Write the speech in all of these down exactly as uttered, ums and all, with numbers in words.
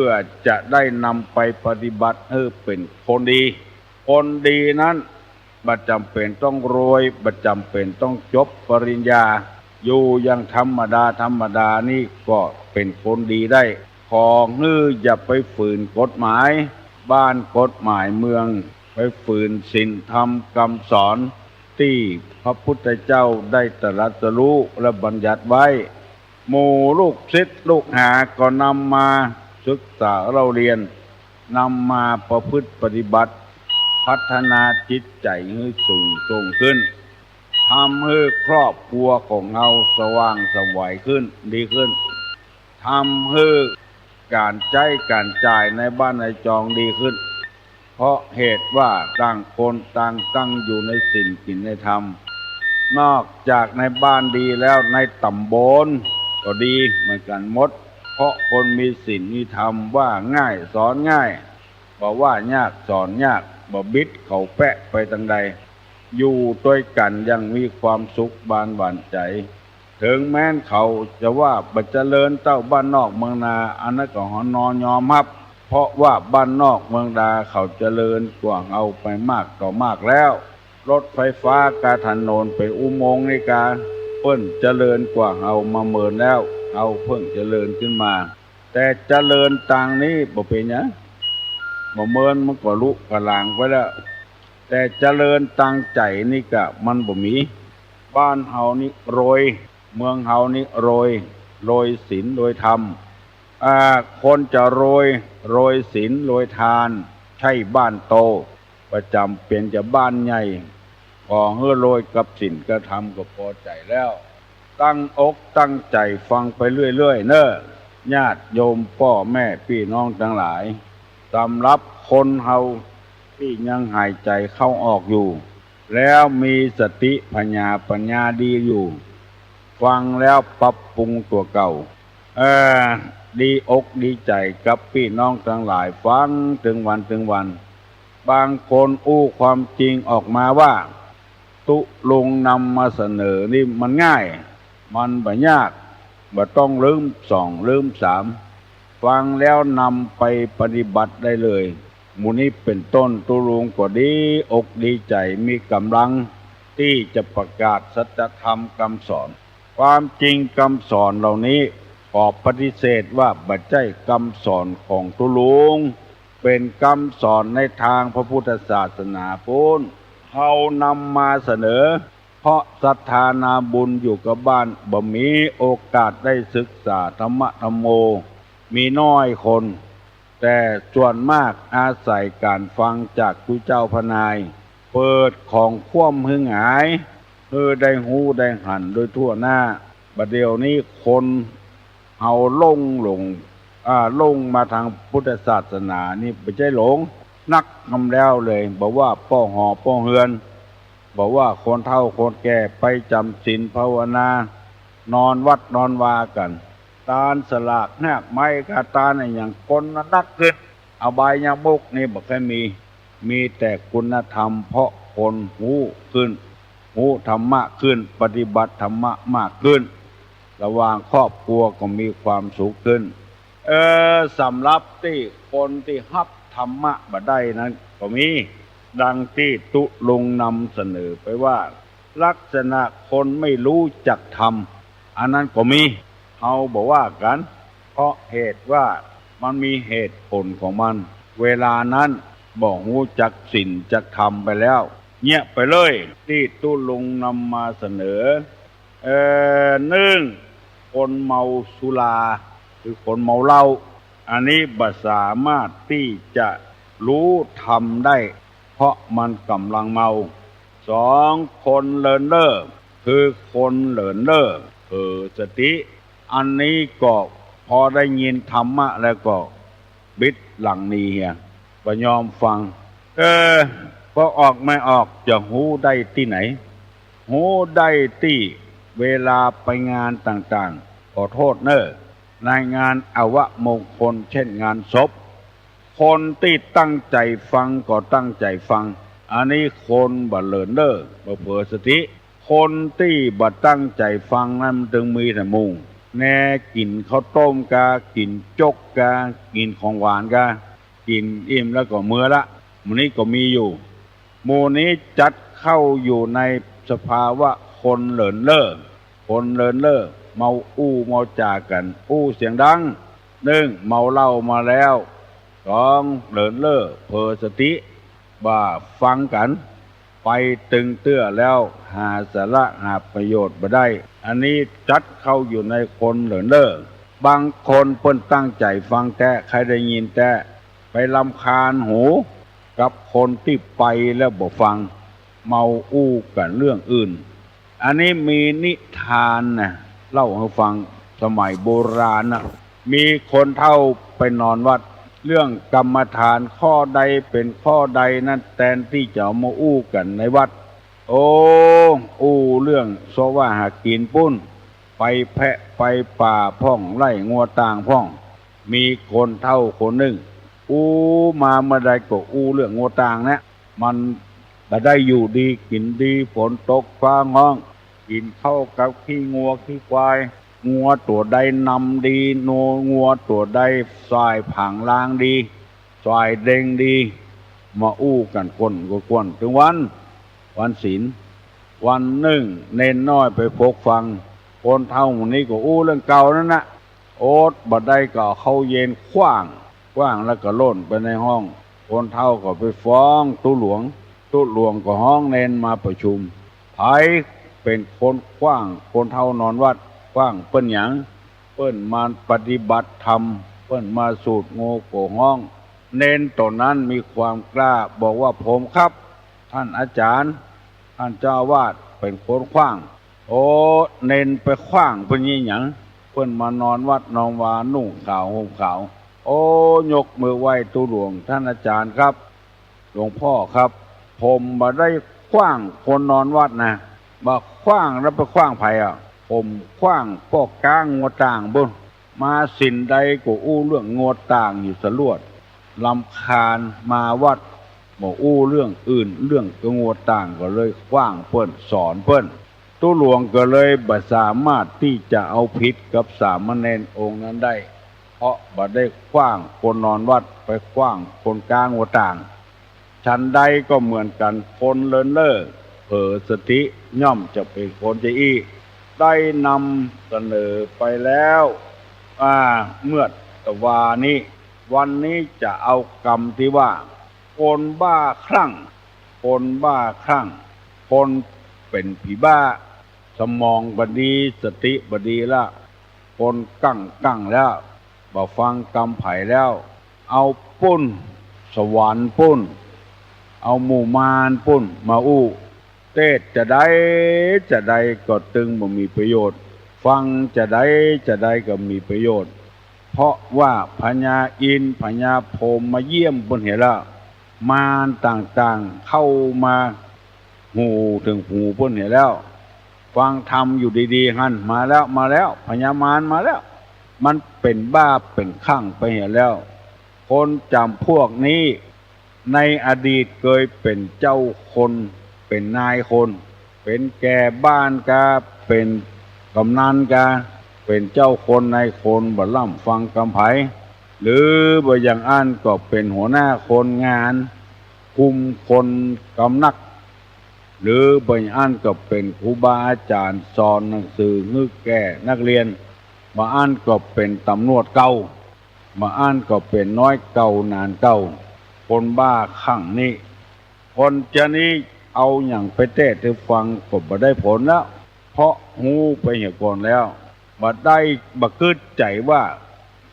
พื่อจะได้นำไปปฏิบัติหื้อเป๋นคนดี คนดีนั้นบ่จ๋ำเป๋นต้องรวย บ่จ๋ำเป๋นต้องจบปริญญา อยู่อย่างธรรมดาธรรมดานี่ก็เป๋นคนดีได้ ขอหื้ออย่าไปฝืนกฎหมายบ้านกฎหมายเมือง ไปฝืนศีลธรรมกำสอนตี้พระพุทธเจ้าได้ตรัสรู้และบัญญัติไว้ หมู่ลูกศิษย์ลูกหาก็นำมาศึกษาเล่าเรียน นำมาประพฤติปฏิบัติ พัฒนาจิตใจ๋หื้อสูงส่งขึ้น ทำหื้อครอบครัวของเฮาสว่างไสวขึ้น ดีขึ้น ทำหื้อก๋านใจ๊ก๋านจ่ายในบ้านในจองดีขึ้น เพราะเหตุว่าต่างคนต่างตั้งอยู่ในศีลกิ๋นในธรรม นอกจากในบ้านดีแล้วในต๋ำบลก็ดีเหมือนกั๋นหมด เพราะคนมีศีลมีธรรมว่าง่ายสอนง่าย บ่ว่ายากสอนยาก บ่บิดเขาแปะไปตางใด อยู่ตวยกั๋นอย่างมีความสุขบานหวานใจ๋ เถิงแม้นเขาจะว่าบ่เจริญเต้าบ้านนอกเมืองนา อันนั้นก็หนอยอมฮับ เพราะว่าบ้านนอกเมืองนาเขาเจริญกว่าเฮาไปมากต่อมากแล้ว รถไฟฟ้าก๋าถนนไปอุโมงค์นี่กา เปิ้นเจริญกว่าเฮามาเมินแล้ว เฮาเพิ่งเจริญขึ้นมา แต่เจริญตางนี้บ่เป๋นหยัง บ่เมินมันก็ลุกะลางไปแล้ว แต่เจริญตางใจ๋นี่กะมันบ่มี บ้านเฮานี่รวย เมืองเฮานี่รวย รวยศีลรวยธรรม อ่า คนจะรวย รวยศีลรวยทาน ใช่บ้านโต บ่จ๋ำเป๋นจะบ้านใหญ่ ขอหื้อรวยกับศีลกับธรรมก็ปอใจ๋แล้ว ตั้งอกตั้งใจ๋ฟังไปเรื่อยๆ เน่อ ญาติโยมป้อแม่ปี้น้องตังหลาย สำหรับคนเฮาตี้ยังหายใจ๋เข้าออกอยู่ แล้วมีสติผญาปัญญาดีอยู่ ฟังแล้วปรับปรุงตั๋วเก่า เอ่อ ดีอกดีใจ๋กับปี้น้องตังหลายฟังตึงวันตึงวัน บางคนอู้ความจริงออกมาว่า ตุ๊ลุงนำมาเสนอนี่มันง่าย มันบ่ยาก บ่ต้องลืมสองลืมสาม ฟังแล้วนำไปปฏิบัติได้เลย หมู่นี้เป๋นต้น ตุ๊ลุงก็ดีอกดีใจ๋ มีก๋ำลังตี้จะประกาศสัจธรรมกำสอน ความจริงกำสอนเหล่านี้ขอปฏิเสธว่าบ่ใจ้กำสอนของตุ๊ลุง เป๋นกำสอนในตางพระพุทธศาสนาปู้น เฮานำมาเสนอ เพราะศรัทธานาบุญอยู่กับบ้าน บ่มีโอกาสได้ศึกษาธรรมะธัมโม มีน้อยคน แต่ส่วนมากอาศัยก๋านฟังจากตุ๊เจ้าพระนาย เปิดของคว่ำหื้อหงาย หื้อได้ฮู้ได้หันโดยทั่วหน้า บ่าเดี่ยวนี้คนเฮาหลงหลง อ่า หลงมาตางพุทธศาสนานี่บ่ใจ้หลง นักนำแล้วเลย บ่ว่าป้อหอป้อเฮือน บ่ว่าคนเฒ่าคนแก่ไปจ๋ำศีลภาวนา นอนวัดนอนวากั๋น ตานสลากหน้ากไม้กาตานอะหยังคนนักขึ้น อบายมุขนี่บ่ค่อยมี มีแต่คุณธรรม เพราะคนฮู้ขึ้น ฮู้ธรรมะขึ้น ปฏิบัติธรรมะมากขึ้น ระหว่างครอบครัวก็มีความสุขขึ้น เออ สำหรับตี้คนตี้ฮับธรรมะบ่ได้นั้นก็มี ดังตี้ตุ๊ลุงนำเสนอไปว่า ลักษณะคนไม่รู้จักธรรม อันนั้นก็มี เฮาบ่ว่ากั๋น เพราะเหตุว่ามันมีเหตุผลของมัน เวลานั้นบ่ฮู้จักศีลจักธรรมไปแล้ว เยียะไปเลย ตี้ตุ๊ลุงนำมาเสนอ เอ่อ นึ่ง คนเมาสุรา คือคนเมาเหล้า อันนี้บ่สามารถตี้จะรู้ธรรมได้ เพราะมันก๋ำลังเมา สอง คนเลินเล่อ คือคนเลินเล่อ เผลอสติ อันนี้ก็พอได้ยินธรรมะแล้วก็บิดหลังหนีเหีย บ่ยอมฟัง เออ พอออกไม่ออกจะฮู้ได้ตี้ไหน ฮู้ได้ตี้เวลาไปงานต่างๆ ขอโทษเน่อ ในงานอวมงคล เช่นงานศพ คนตี้ตั้งใจ๋ฟังก็ตั้งใจ๋ฟัง อันนี้คนบ่เลินเล่อ บ่เผลอสติ คนตี้บ่ตั้งใจ๋ฟังนั้นมันตึงมีแต่มุง แน่ กิ๋นข้าวต้มกา กิ๋นโจ๊กกา กิ๋นของหวานกา กิ๋นอิ่มแล้วก็เมือละ หมู่นี้ก็มีอยู่ หมู่นี้จัดเข้าอยู่ในสภาวะคนเลินเล่อ คนเลินเล่อ เมาอู้เมาจ๋ากั๋น อู้เสียงดัง นึ่ง เมาเหล้ามาแล้ว สอง เลินเล่อ เผลอสติ บ่ฟังกั๋น ไปตึงเตื้อแล้ว หาสาระหาประโยชน์บ่ได้ อันนี้จัดเข้าอยู่ในคนเลินเล่อ บางคนเปิ้นตั้งใจ๋ฟังแต๊ ใค่ได้ยินแต๊ ไปรำคาญหูกับคนตี้ไปแล้วบ่ฟัง เมาอู้กั๋นเรื่องอื่น อันนี้มีนิทานนะ เล่าหื้อฟัง สมัยโบราณนะ มีคนเฒ่าไปนอนวัด เรื่องกรรมฐานข้อใดเป๋นข้อใดนั้น แตนตี้จะเอามาอู้กั๋นในวัด โอ้ อู้เรื่องเซาะว่าหากิ๋นปู้น ไปแพะไปป่าพ่อง ไล่งัวต่างพ่อง มีคนเฒ่าคนนึ่ง อู้มาเมื่อใดก็อู้เรื่องงัวต่างนะ มันบ่ได้อยู่ดีกิ๋นดี ฝนตกฟ้าฮ้อง กิ๋นข้าวกับขี้งัวขี้ควาย งัวตั๋วใดนำดี งัวตั๋วใดส่ายผางลางดี ส่ายเด็งดี มาอู้กั๋นก้นก็ก้น เถิงวัน วันศีล วันนึ่ง เณรน้อยไปพกฟัง คนเฒ่าหมู่นี้ก็อู้เรื่องเก่านั้นนะ อดบ่ได้ก็เอาข้าวเย็นขว้าง ขว้างแล้วก็ล่นไปในห้อง คนเฒ่าก็ไปฟ้องตุ๊หลวง ตุ๊หลวงก็ฮ้องเณรมาประชุม ใผเป๋นคนขว้างคนเฒ่านอนวัด ขว้างเปิ้นหยัง เปิ้นมาปฏิบัติธรรม เปิ้นมาสูตรโงโกฮ้อง เณรตั๋วนั้นมีความกล้าบอกว่า ผมครับ ท่านอาจ๋ารย์ ท่านเจ้าอาวาสเป๋นคนขว้าง โอ้ เณรไปขว้างเปิ้นอี้หยัง เปิ้นมานอนวัดนอนวา นุ่งขาวห่มขาว โอ้ ยกมือไหว้ตุ๊หลวง ท่านอาจ๋ารย์ครับ หลวงพ่อครับ ผมบ่ได้ขว้างคนนอนวัดนะ บ่ขว้างแล้วไปขว้างใผอะ ผมขว้างป้อก๊างงัวต่างปู้น มาศีลใดก็อู้เรื่องงัวต่างอยู่สลวด รำคาญ มาวัดบ่อู้เรื่องอื่น เรื่องกะงัวต่าง ก็เลยขว้างเปิ้น สอนเปิ้น ตุ๊หลวงก็เลยบ่สามารถตี้จะเอาผิดกับสามเณรองค์นั้นได้ เพราะบ่ได้ขว้างคนนอนวัด ไปขว้างคนก๊างงัวต่าง ฉันใดก็เหมือนกั๋น คนเลินเล่อเผลอสติ ย่อมจะเป๋นคนจะอี้ ได้นำเสนอไปแล้ว อ่า เมื่อตะวานี้ วันนี้จะเอากำตี้ว่า คนบ้าคลั่ง คนบ้าคลั่ง คนเป๋นผีบ้า สมองบ่ดี สติบ่ดีละ คนกั้งกั้งแล้ว บ่ฟังกำใผแล้ว เอาปู้น สวรรค์ปู้น เอาหมู่มารปู้นมาอู้ เตศน์จะใดจะใดก็ตึงบ่มีประโยชน์ ฟังจะใดจะใดก็มีประโยชน์ เพราะว่าพญาอินทร์พญาพรหมมาเยี่ยมปู้นเหียแล้ว มารต่างๆ เข้ามา หูเถิงหูปู้นเหียแล้ว ฟังธรรมอยู่ดีๆ หั้น มาแล้ว มาแล้ว พญามารมาแล้ว มันเป๋นบ้าเป๋นคลั่งไปเหียแล้ว คนจ๋ำพวกนี้ ในอดีตเกยเป๋นเจ้าคน เป๋นนายคน เป๋นแก่บ้านกา เป๋นกำนันกา เป๋นเจ้าคนนายคน บ่ล้ำฟังกำใผ หรือบ่อย่างอั้นก็เป๋นหัวหน้าคนงาน คุมคนกำนัก หรือบ่อย่างอั้นก็เป๋นครูบาอาจ๋ารย์สอนหนังสือหื้อแก่นักเรียน บ่อั้นก็เป๋นต๋ำรวจเก่า บ่อั้นก็เป๋นน้อยเก่าหนานเก่า คนบ้าคลั่งนี้ คนจะนี้เอาหยังไปเตศน์หื้อฟังก็บ่ได้ผลแล้ว เพราะฮู้ไปเหียก่อนแล้ว บ่ได้ บ่กึ๊ดใจ๋ว่า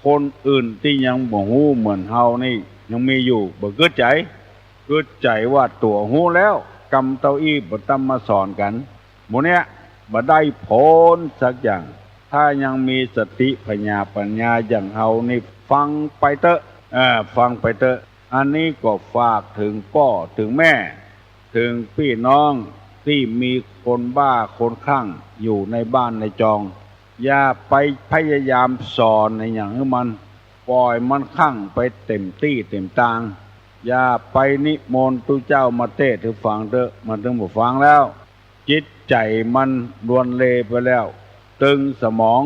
คนอื่นตี้ยังบ่ฮู้เหมือนเฮานี่ยังมีอยู่ บ่กึ๊ดใจ๋ กึ๊ดใจ๋ว่าตั๋วฮู้แล้ว กำเต้าอี้บ่ต้องมาสอนกั๋น หมู่เนี้ยบ่ได้ผลสักอย่าง ถ้ายังมีสติผญาปั๋ญญาอย่างเฮานี่ ฟังไปเต๊อะ เออ ฟังไปเต๊อะ อันนี้ก็ฝากเถิงป้อเถิงแม่ เถิงปี้น้องตี้มีคนบ้าคนคลั่งอยู่ในบ้านในจอง อย่าไปพยายามสอนอะหยังหื้อมัน ป่อยมันคลั่งไปเต๋มตี้เต๋มตาง อย่าไปนิมนต์ตุ๊เจ้ามาเตศน์หื้อฟังเต๊อะ มันเถิงบ่ฟังแล้ว จิตใจ๋มันลวนเลไปแล้ว ตึงสมอง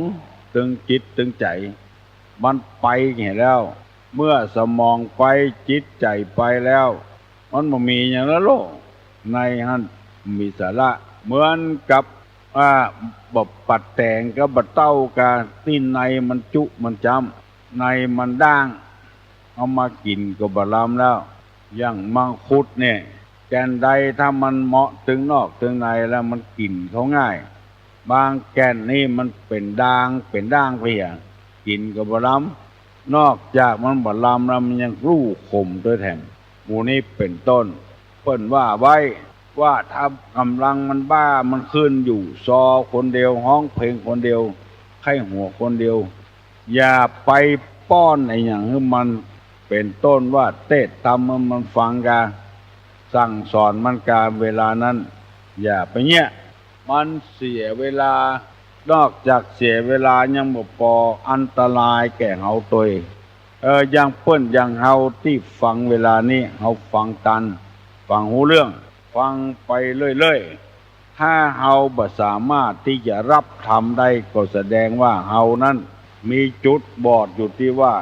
ตึงจิตตึงใจ๋ มันไปเหียแล้ว เมื่อสมองไป จิตใจ๋ไปแล้ว มันบ่มีหยังแล้วโลก ในหั้นบ่มีสาระ เหมือนกับ อ่า บ่ปัดแต๋งกับบ่าเต้ากา ตี้ในมันจุมันจ๊ำ ในมันด้าง เอามากิ๋นก็บ่ลำแล้ว อย่างมังคุดเนี่ย แก่นใดถ้ามันเหมาะตึงนอกตึงในแล้วมันกิ๋นเข้าง่าย บางแก่นนี่มันเป๋นด่าง เป๋นด่างไปเหีย กิ๋นก็บ่ลำ นอกจากมันบ่ลำแล้วมันยังฮู้ขมตวยแถม หมู่นี้เป๋นต้น เปิ้นว่าไว้ ว่าถ้าก๋ำลังมันบ้า มันขึ้นอยู่ซอคนเดียว ฮ้องเพลงคนเดียว ใค่หัวคนเดียว อย่าไปป้อนอะหยังหื้อมัน เป๋นต้นว่าเตสน์ธรรมหื้อมันฟังกา สั่งสอนมันกา เวลานั้น อย่าไปเยียะ มันเสียเวลา นอกจากเสียเวลายังบ่ปอ อันตรายแก่เฮาตวย เออ อย่างเปิ้นอย่างเฮาตี้ฟังเวลานี้ เฮาฟังตัน ฟังฮู้เรื่อง ฟังไปเรื่อยๆ ถ้าเฮาบ่สามารถตี้จะฮับธรรมได้ ก็แสดงว่าเฮานั้นมีจุดบอดอยู่ตี้ว่า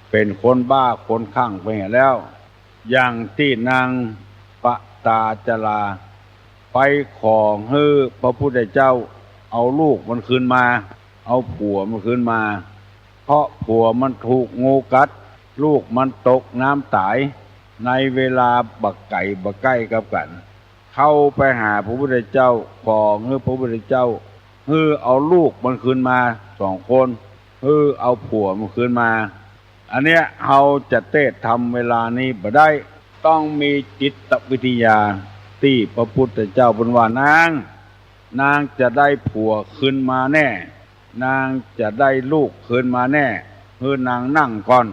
เป๋นคนบ้าคนคลั่งไปเหียแล้ว อย่างตี้นางปตาจารา ไปขอหื้อพระพุทธเจ้าเอาลูกมันคืนมา เอาผัวมันคืนมา เพราะผัวมันถูกงูกัด ลูกมันตกน้ำต๋าย ในเวลาบ่ไก๋บ่ใก้กับกั๋น เข้าไปหาพระพุทธเจ้า ขอหื้อพระพุทธเจ้า หื้อเอาลูกมันคืนมาสองคน หื้อเอาผัวมันคืนมา อันเนี้ยเฮาจะเตสน์ธรรมเวลานี้บ่ได้ ต้องมีจิตวิทยา ตี้พระพุทธเจ้าเปิ้นว่า นาง นางจะได้ผัวคืนมาแน่ นางจะได้ลูกคืนมาแน่ หื้อนางนั่งก่อน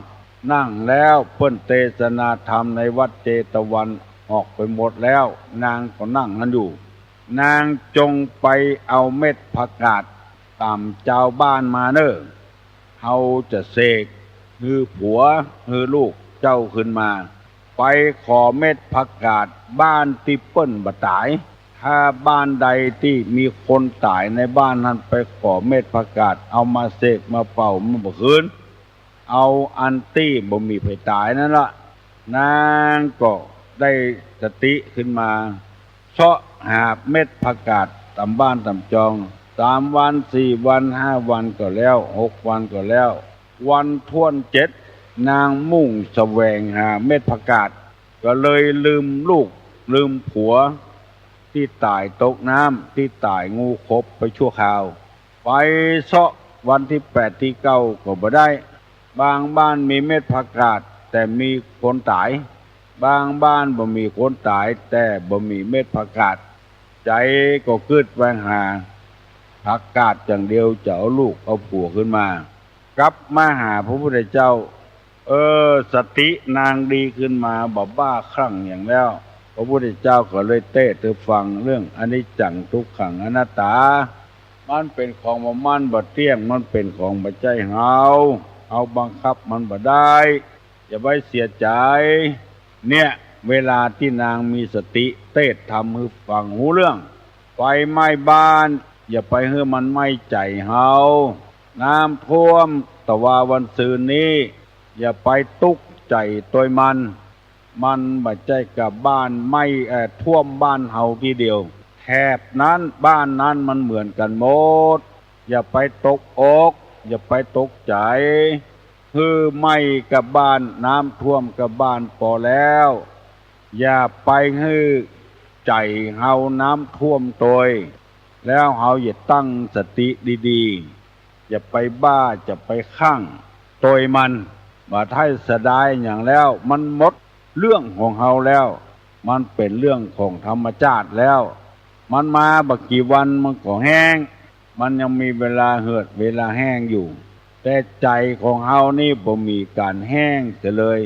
นั่งแล้วเปิ้นเตสนาธรรมในวัดเจตวันออกไปหมดแล้ว นางก็นั่งหั้นอยู่ นางจงไปเอาเม็ดผักกาดต๋ามจาวบ้านมาเน่อ เฮาจะเสกหื้อผัวหื้อลูกเจ้าคืนมา ไปขอเม็ดผักกาดบ้านตี้เปิ้นบ่ต๋าย ถ้าบ้านใดตี้มีคนต๋ายในบ้านหั้น ไปขอเม็ดผักกาดเอามาเสกมาเป่ามันบ่คืน เอาอันตี้บ่มีใผต๋ายนั้นละ นางก็ได้สติคืนมา เซาะหาเม็ดผักกาดต๋ามบ้านต๋ามจอง สามวัน สี่วัน ห้าวันก็แล้ว หกวันก็แล้ว วันถ้วนเจ็ด นางมุ่งแสวงหาเม็ดผักกาด ก็เลยลืมลูกลืมผัวตี้ต๋ายตกน้ำ ตี้ต๋ายงูขบไปชั่วคราว ไปเซาะวันตี้แปดตี้เก้าก็บ่ได้ บางบ้านมีเม็ดผักกาด แต่มีคนต๋าย บางบ้านบ่มีคนต๋าย แต่บ่มีเม็ดผักกาด ใจ๋ก็กึ๊ดแวงหาผักกาดอย่างเดียว จะเอาลูกเอาผัวคืนมา กลับมาหาพระพุทธเจ้า เออ สตินางดีคืนมา บ่บ้าคลั่งหยังแล้ว พระพุทธเจ้าก็เลยเตสน์หื้อฟังเรื่องอนิจจังทุกขังอนัตตา มันเป๋นของบ่มั่นบ่เตี้ยง มันเป๋นของบ่ใจ้เฮา เฮาบังคับมันบ่ได้ อย่าไปเสียใจ๋ เนี่ย เวลาตี้นางมีสติเตสน์ธรรมหื้อฟังฮู้เรื่อง ไฟไหม้บ้าน อย่าไปหื้อมันไหม้ใจ๋เฮา น้ำท่วมตะวาวันซืนนี้ อย่าไปตุ๊กใจ๋ตวยมัน มันบ่ใจ้ก้าบ้านไหม้ เอ่อ ท่วมบ้านเฮาตี้เดียว แถบนั้นบ้านนั้นมันเหมือนกั๋นหมด อย่าไปตกอก อย่าไปตกใจ๋ หื้อไหม้ก้าบ้าน น้ำท่วมก้าบ้านปอแล้ว อย่าไปหื้อใจ๋เฮาน้ำท่วมตวย แล้วเฮาอย่าตั้งสติดีๆ อย่าไปบ้า อย่าไปคลั่งตวยมัน บ่ใต้เสียดายหยังแล้ว มันหมดเรื่องของเฮาแล้ว มันเป๋นเรื่องของธรรมชาติแล้ว มันมาบ่กี่วันมันก็แห้ง มันยังมีเวลาเหือดเวลาแห้งอยู่ แต่ใจ๋ของเฮานี่บ่มีก๋านแห้งเสียเลย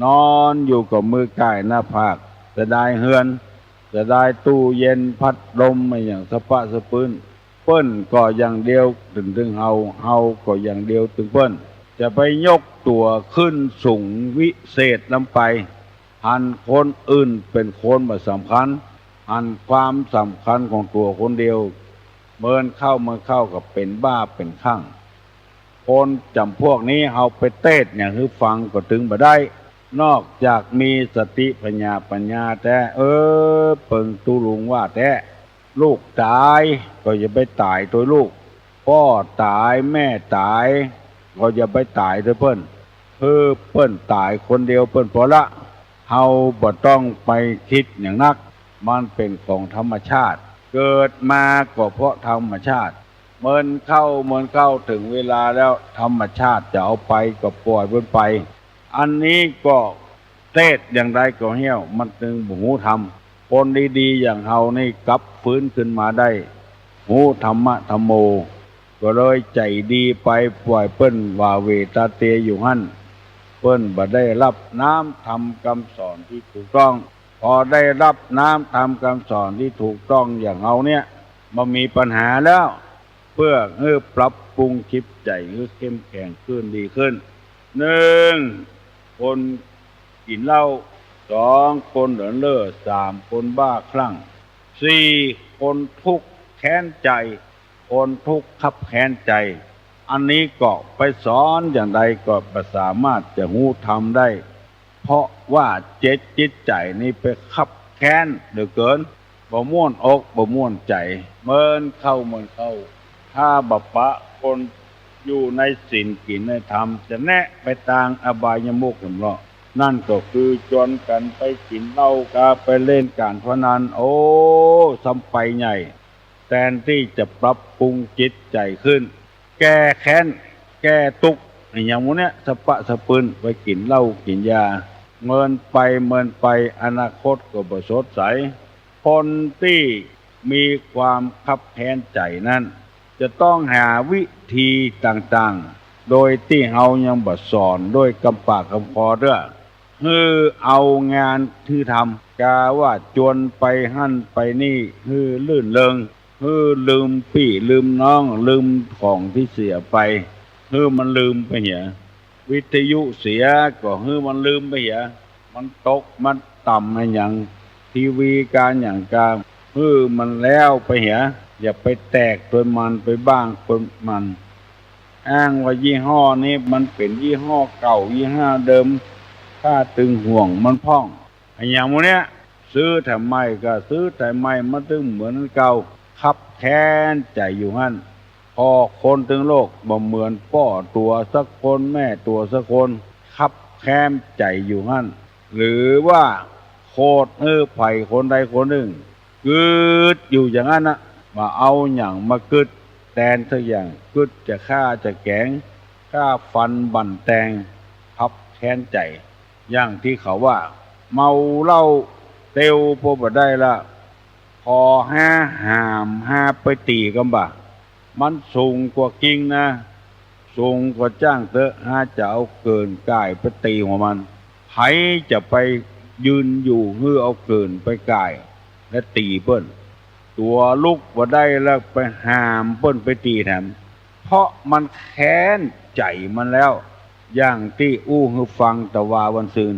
นอนอยู่ก็เมื่อยก้ายหน้าผาก เสียดายเฮือน เสียดายตู้เย็น พัดลม อะหยังสะป๊ะสะปื๊น เปิ้นก็อย่างเดียวตึงๆ เฮา เฮาก็อย่างเดียวตึงเปิ้น จะไปยกตั๋วขึ้นสูงวิเศษล้ำไป หันคนอื่นเป๋นคนบ่สำคัญ หันความสำคัญของตั๋วคนเดียว เมินเข้าเมินเข้าก็เป๋นบ้าเป๋นคลั่ง คนจ๋ำพวกนี้เฮาไปเตศน์หยังหื้อฟังก็ตึงบ่ได้ นอกจากมีสติผญาปั๋ญญาแต๊ เออ เปิงตุ๊ลุงว่าแต๊ ลูกต๋ายก็อย่าไปต๋ายตวยลูก ป้อต๋ายแม่ต๋ายก็อย่าไปต๋ายตวยเปิ้น หื้อเปิ้นต๋ายคนเดียวเปิ้นปอละ เฮาบ่ต้องไปกึ๊ดหยังนัก มันเป๋นของธรรมชาติ เกิดมาก็เพราะธรรมชาติ เมินเข้า เมินเข้า เถิงเวลาแล้วธรรมชาติจะเอาไปก็ป่อยเปิ้นไป อันนี้ก็เตศน์อย่างใดก็เฮี้ยว มันตึงบ่ฮู้ธรรม คนดีๆ อย่างเฮานี่กลับฟื้นขึ้นมาได้ ฮู้ธรรมะธัมโม ก็เลยใจ๋ดีไป ป่อยเปิ้นหว่าเหว่ตาเตียอยู่หั้น เปิ้นบ่ได้ฮับน้ำธรรมกำสอนตี้ถูกต้อง พอได้ฮับน้ำธรรมกำสอนตี้ถูกต้องอย่างเฮาเนี่ย บ่มีปัญหาแล้ว เปื้อหื้อปรับปรุงจิตใจ๋หื้อเข้มแข็งขึ้นดีขึ้น นึ่ง คนกิ๋นเหล้า สอง คนเดินเล่อ สาม คนบ้าคลั่ง สี่ คนทุกข์แค้นใจ๋ คนทุกข์คับแค้นใจ๋ อันนี้ก็ไปสอนอย่างใดก็บ่สามารถจะฮู้ธรรมได้ เพราะว่าเจ็ดจิตใจ๋นี้ไปคับแค้นเหลือเกิน บ่ม่วนอกบ่ม่วนใจ๋ เมินเข้า เมินเข้า ถ้าบ่ปะคนอยู่ในศีลกิ๋นในธรรม จะแนะไปตางอบายมุขแหมละ นั่นก็คือจวนกั๋นไปกิ๋นเหล้ากา ไปเล่นก๋านพนัน โอ้ ซ้ำไปใหญ่ แตนตี้จะปรับปรุงจิตใจ๋ขึ้น แก้แค้น แก้ตุ๊กข์ อะหยังหมู่เนี้ย สะปะสะปืน ไปกิ๋นเหล้ากิ๋นยา เมินไป เมินไป อนาคตก็บ่สดใส คนตี้มีความคับแค้นใจ๋นั้น จะต้องหาวิธีต่างๆ โดยตี้เฮายังบ่สอนด้วยกำปากกำคอเตื้อ หื้อเอางานหื้อทำ กาว่าจวนไปหั้นไปนี่หื้อรื่นเริง หื้อลืมปี้ลืมน้อง ลืมของตี้เสียไป หื้อมันลืมไปเหีย วิทยุเสียก็หื้อมันลืมไปเหีย มันตกมันต่ำอะหยัง ทีวีกาหยังกา หื้อมันแล้วไปเหีย อย่าไปแตกตวยมัน ไปบ้างตวยมัน อ้างว่ายี่ห้อนี้มันเป๋นยี่ห้อเก่า ยี่ห้อเดิม ข้าตึงห่วงมันพ่อง อะหยังหมู่เนี้ย ซื้อแถมใหม่ ก็ซื้อแถมใหม่ มันตึงเหมือนเก่า คับแค้นใจ๋อยู่หั้น ผ่อคนตึงโลก บ่เหมือนป้อตั๋วสักคน แม่ตั๋วสักคน คับแค้นใจ๋อยู่หั้น หรือว่าโขดหื้อใผคนใดคนนึ่ง กึ๊ดอยู่อย่างนั้นนะ บ่เอาหยังมากึ๊ดแตนสักอย่าง กึ๊ดจะฆ่าจะแกง ฆ่าฟันบั่นแตง คับแค้นใจ๋ อย่างตี้เขาว่า เมาเหล้าเตียวปอบ่ได้ละ ขอฮาห้ามฮาไปตี๋กำบ่า มันสูงกว่ากิ่งนะ สูงกว่าจ้างเต๊อะ ฮาจะเอาเกิ่นก่ายไปตี๋หัวมัน ใผจะไปยืนอยู่หื้อเอาเกิ่นไปก่าย และตี๋เปิ้น ตั๋วลุกบ่ได้แล้วไปห้ามเปิ้นไปตี๋แถม เพราะมันแค้นใจ๋มันแล้ว อย่างตี้อู้หื้อฟังตะวาวันซืน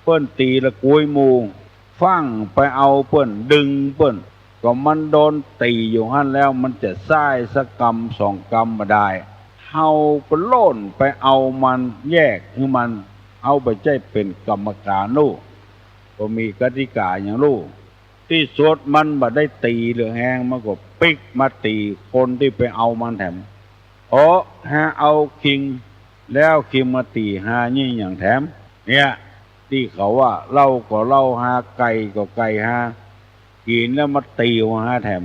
เปิ้นตี๋ละกุยหมู่ ฟั่งไปเอาเปิ้น ดึงเปิ้น ก็มันโดนตี๋อยู่หั้นแล้ว มันจะซ้ายสักกำสองกำบ่ได้ เฮาก็โล่นไปเอามัน แยกหื้อมัน เฮาบ่ใจ้เป๋นกรรมก๋านลูก บ่มีกติก๋าหยังลูก ตี้สุดมันบ่ได้ตี๋เหลือแฮง มันก็ปิ๊กมาตี๋คนตี้ไปเอามันแถม โอ้ ฮาเอาคิง แล้วคิงมาตี๋ฮานี่หยังแถม เนี่ย ตี้เขาว่าเหล้าก็เหล้าฮา ไก่ก็ไก่ฮา กิ๋นแล้วมาตี๋หัวฮาแถม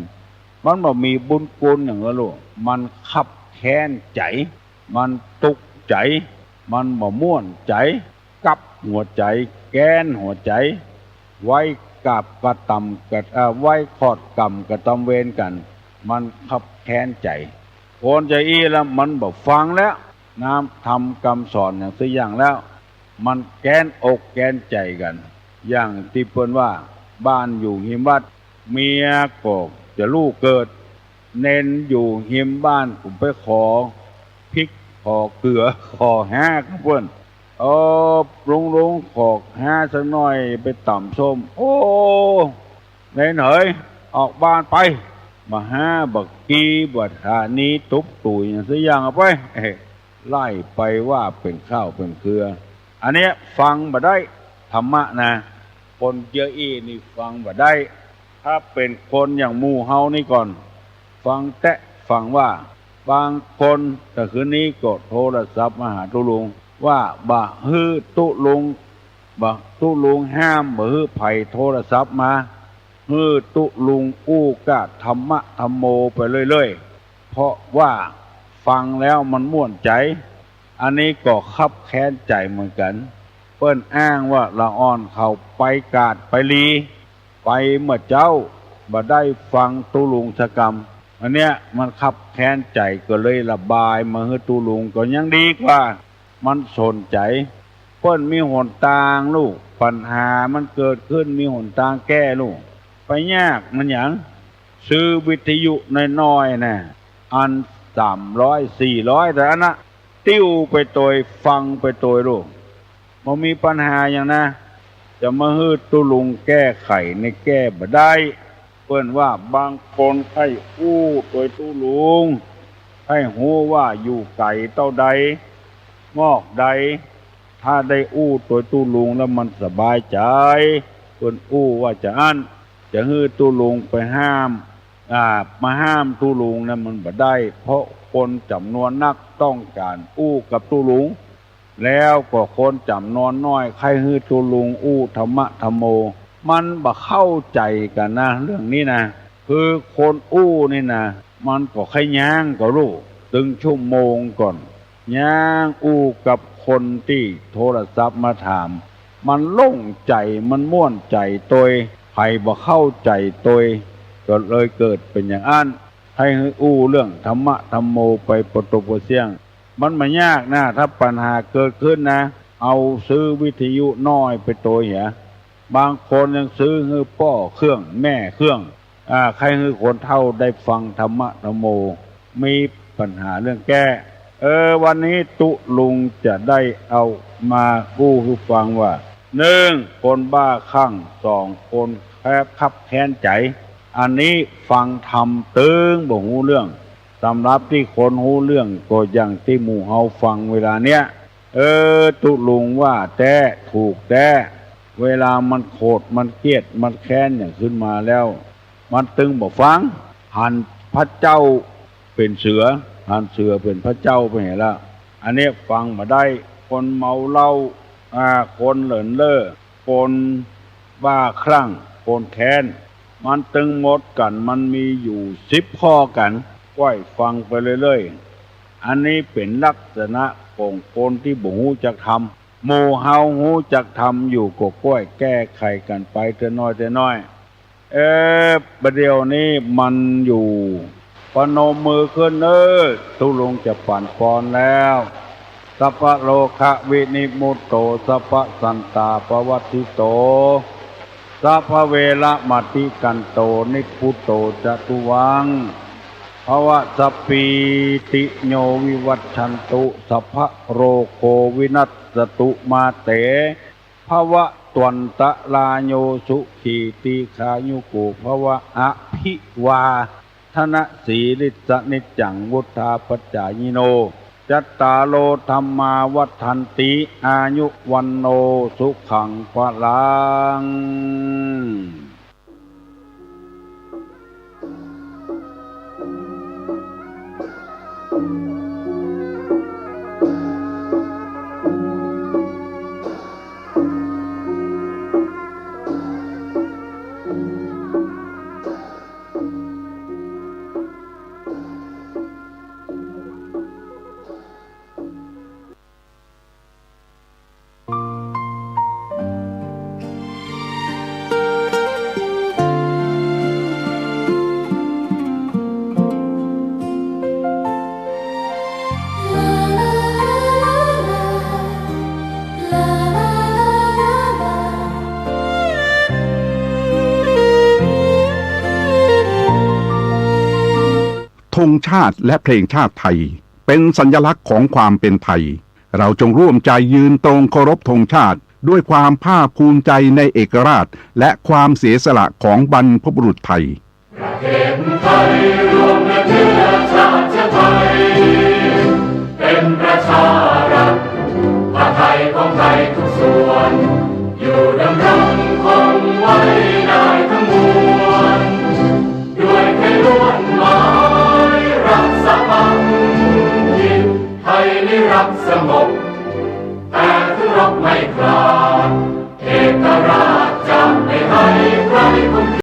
มันบ่มีบุญคุณหยังละลูก มันคับแค้นใจ๋ มันตุ๊กข์ใจ๋ มันบ่ม่วนใจ๋ กับหัวใจ๋ แก๊นหัวใจ๋ ไว้กาบกระตำกระ เอ่อ ไว้ขอดกรรมกระตำเวรกั๋น มันคับแค้นใจ๋ คนจะอี้แล้วมันบ่ฟังแล้ว น้ำธรรมกำสอนหยังสักอย่างแล้ว มันแก๊นอกแก๊นใจ๋กั๋น อย่างตี้เปิ้นว่า บ้านอยู่ฮิมวัด เมียก็จะฮู้เกิด เณรอยู่ฮิมบ้านก็ไปขอพริก ขอเกลือ ขอฮากับเปิ้น เออ ลุงๆ ขอฮาสักหน่อย ไปต๋ำส้ม โอ้ เณรเหย ออกบ้านไป บ่ฮา บ่กี บ่ถานี ตุ๊บตุ๋ยหยังสักอย่างเอาไป เอ้ย ไล่ไปว่าเป๋นข้าวเป๋นเครือ อันเนี้ยฟังบ่ได้ ธรรมะนะ คนเยียะอี้นี่ฟังบ่ได้ ถ้าเป๋นคนอย่างหมู่เฮานี่ก่อน ฟังแต๊ฟังว่า บางคน แต่คืนนี้ก็โทรศัพท์มาหาตุ๊ลุง ว่าบ่หื้อตุ๊ลุง บ่ตุ๊ลุงห้ามบ่หื้อใผโทรศัพท์มา หื้อตุ๊ลุงอู้ก้าธรรมะธัมโมไปเรื่อยๆ เพราะว่าฟังแล้วมันม่วนใจ๋ อันนี้ก็คับแค้นใจ๋เหมือนกั๋น เปิ้นอ้างว่าละอ่อนเขาไปกาดไปลี ไปเมื่อเจ๊า บ่ได้ฟังตุ๊ลุงสักกำ อันเนี้ยมันคับแค้นใจ๋ ก็เลยระบายมาหื้อตุ๊ลุง ก็ยังดีกว่า มันสนใจ๋ เปิ้นมีหนตางลูก ปัญหามันเกิดขึ้นมีหนตางแก้ลูก ไปยากมันหยัง ซื้อวิทยุน้อยๆ น่ะ อันสามร้อย สี่ร้อย เต้าอั้นนะ ติ้วไปตวย ฟังไปตวยลูก บ่มีปัญหาหยังนะ จะมาหื้อตุ๊ลุงแก้ไขนี่แก้บ่ได้ เปิ้นว่าบางคนใค่อู้ตวยตุ๊ลุง ใค่ฮู้ว่าอยู่ไก๋เต้าใด มอกใด ถ้าได้อู้ตวยตุ๊ลุงแล้วมันสบายใจ๋ เปิ้นอู้ว่าจาอั้น จะหื้อตุ๊ลุงไปห้าม อ่า มาห้ามตุ๊ลุงนั้นมันบ่ได้ เพราะคนจ๋ำนวนนักต้องก๋านอู้กับตุ๊ลุง แล้วก็คนจ๋ำนวนน้อยใค่หื้อตุ๊ลุงอู้ธรรมะธัมโม มันบ่เข้าใจ๋กั๋นนะ เรื่องนี้นะ คือคนอู้นี่นะ มันก็ใค่ย้างก็ลูก ตึงชั่วโมงก่อน ย้างอู้กับคนตี้โทรศัพท์มาถาม มันโล่งใจ๋ มันม่วนใจ๋ตวย ใผบ่เข้าใจ๋ตวย ก็เลยเกิดเป๋นอย่างอั้น ใค่หื้ออู้เรื่องธรรมะธัมโมไปปะตบปะเสี้ยง มันบ่ยากนะ ถ้าปัญหาเกิดขึ้นนะ เอาซื้อวิทยุน้อยไปตวยเหีย บางคนยังซื้อหื้อป้อเครื่อง แม่เครื่อง อ่า ใค่หื้อคนเฒ่าได้ฟังธรรมะธัมโม มีปัญหาเรื่องแก้ เออ วันนี้ตุ๊ลุงจะได้เอามาอู้หื้อฟังว่า นึ่ง คนบ้าคลั่ง สอง คนแค้น คับแค้นใจ๋ อันนี้ฟังธรรมตึงบ่ฮู้เรื่อง สำหรับตี้คนฮู้เรื่องก็อย่างตี้หมู่เฮาฟังเวลาเนี้ย เออ ตุ๊ลุงว่าแต๊ ถูกแต๊ เวลามันโขด มันเกลียด มันแค้นอย่างขึ้นมาแล้ว มันตึงบ่ฟัง หันพระเจ้าเป๋นเสือ หันเสือเป๋นพระเจ้าไปเหียละ อันเนี้ยฟังบ่ได้ คนเมาเหล้า อ่า คนเหลินเล่อ คนบ้าคลั่ง คนแค้น มันตึงหมดกั๋น มันมีอยู่สิบข้อกั๋น ก้อยฟังไปเรื่อยๆ อันนี้เป๋นลักษณะของคนตี้บ่ฮู้จักธรรม หมู่เฮาฮู้จักธรรมอยู่ก็ก้อยแก้ไขกั๋นไปเตื้อน้อยเตื้อน้อย เอ๊ะ บ่าเดี่ยวนี้มันอยู่ ปนมมือขึ้นเน้อ ตุ๊ลุงจะปั๋นปอนแล้ว สัพพะโรคะวินิมุตโต สัพพะสันตาปะวัตถิโต สัพพะเวระมะติกันโต นิพพุโตจะตุวัง ภะวะสัพพีติโยวิวัชชันตุ สัพพะโรโควินัสสตุมาเต ภะวะตวันตะราโยสุขีตีฆายุโกภะวะ อะภิวาทะนะสีลิสสะนิจจัง วุฑฒาปะจายิโน จัตตาโรธัมมาวัฑฒันติ อายุวัณโณสุขังพะลังธงชาติและเพลงชาติไทย เป็นสัญลักษณ์ของความเป็นไทย เราจงร่วมใจยืนตรงเคารพธงชาติ ด้วยความภาคภูมิใจในเอกราช และความเสียสละของบรรพบุรุษไทย ประเทศไทยรวมและเชื้อชาติไทย เป็นประ ชารัก ผ้าไทยของไทยทุกส่วน อยู่ดำรงคงไว้ได้ทั้งมวล ด้วยไทยล้วนหมายรักษาพันธกิจ ไทยนิรักสงบ